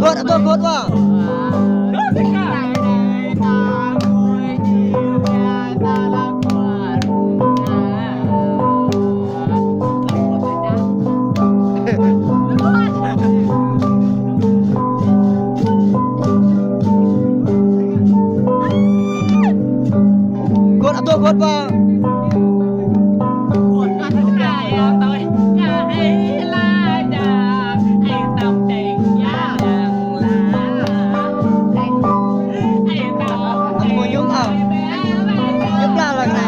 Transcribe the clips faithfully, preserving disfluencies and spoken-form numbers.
Gơ̆t, atu gơ̆t, wă. Bột vào. Ăn mùi nhúng không? Nhúng la lăng nè.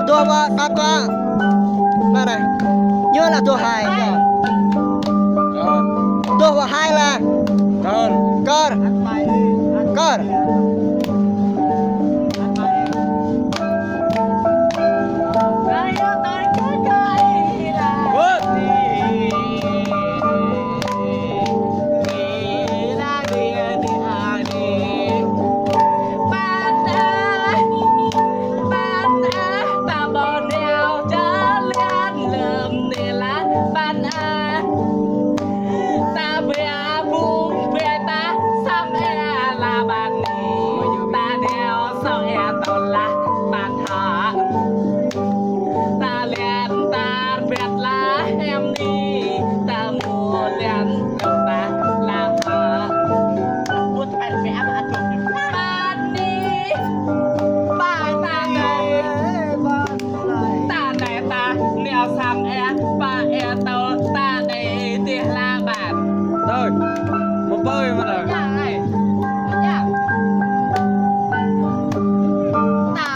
Tuh, Pak, Pak, Pak. Mana? Ñu lah tuh hai. Tuh, Pak, hai lah. Kor. Kor. Kor. Ta bia bung bia ta sang ea la ban ni. Ta neo sang ea tơlah ban ha. Ta lian ta bet la em ni. Ta mu lian ta la ha. Bút pen bia ma atu. Ban ni. Ban ta neo. Ta neo ta neo sang ea. Ba ea tơ ta neo. Tih la ban. Rồi. Một bơi mà rồi. Dạ này. Dạ. Ta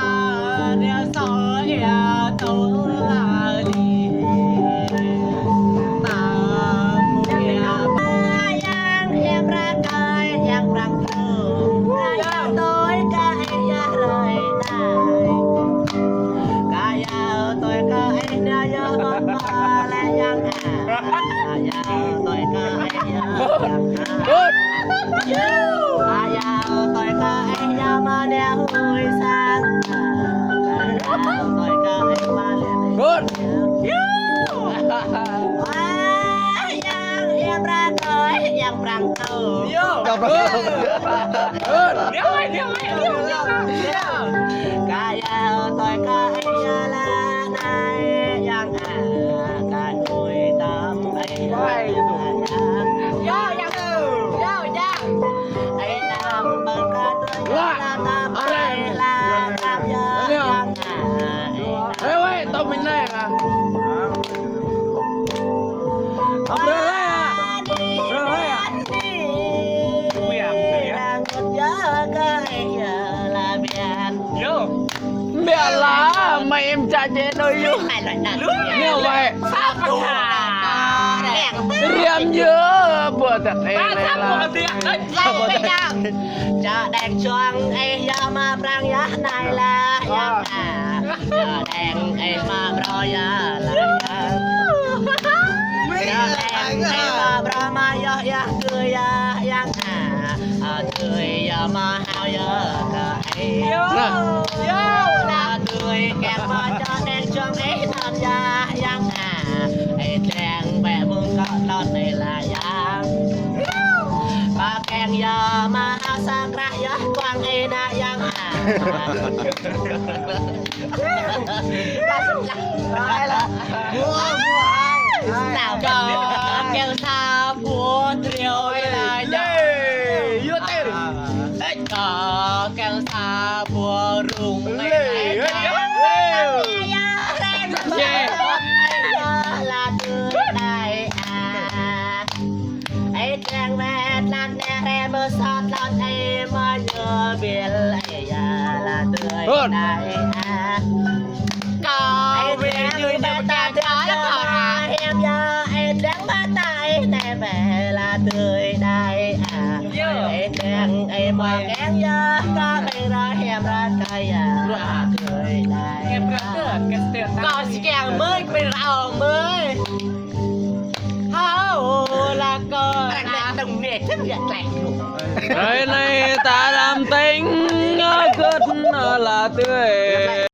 neo sơ ea tơ la li. Ta mu ea. Yang yang ra kai yang prang tu. Yang tôi kai ya rơi tai. Kaya tôi kai na ya ba lĕ yang Good. Good. Yo. Good. Good. Kaya tôi kaya la nai yang a kan ui tam ai. Yo, yang tu. Yo, yang. Ai nam bang ka tu la tam ai la tam ya yang a. Ê, ê, tao mình này à. Rồi, rồi à. Rồi, rồi à. Yo. Mẹ là mày em trai chế nổi yo. Mẹ vậy. Riam yo, buat tak. Ê, ê, ê. Chợ đèn chuông, ê, ya ma prang ya nai la, ya. Chợ đèn, ê, ma bro ya la, ya. Chợ đèn, ê, ma bro ma yo, ya, kơ ya, ya. Ơ, kơ ya ma hao ya, kơ, ê. Nah. Ơ, kơ, kơ ma chợ đèn chuông, ê, non ya, ya. Ê, đèn, bẹ mung kơ non, ê, la. Ê, nă yang a. Hai lă. Mùa, mùa, hai, hai. Kâo kiăng sa ƀuh triu ơi, lơi, lơi, yua tê. Ê, kâo kiăng sa ƀuh rŭng lơi, ơi, ơi, ơi. Yê. Lă tui đai a. Ê, teng wet lăk neh rem sat lăk ê mă ñu bil ê ya lă tui đai a. Kâo ê, bil teng ñu wet ta teng kâo teng kâo ră. Ră hiam ya, ê, teng mă ta ê neh mê lă tui đai a. Yơ. Ê, teng ê mă keng ya, kâo ê ră hiam ră kâo ya. Ră tui đai a. Kâo si kiăng mơi, ƀing ră ong mơi. Hao, lă kơ. Ơi, anai ta đam teng, ơ, gơ̆t, ơ, lă tui.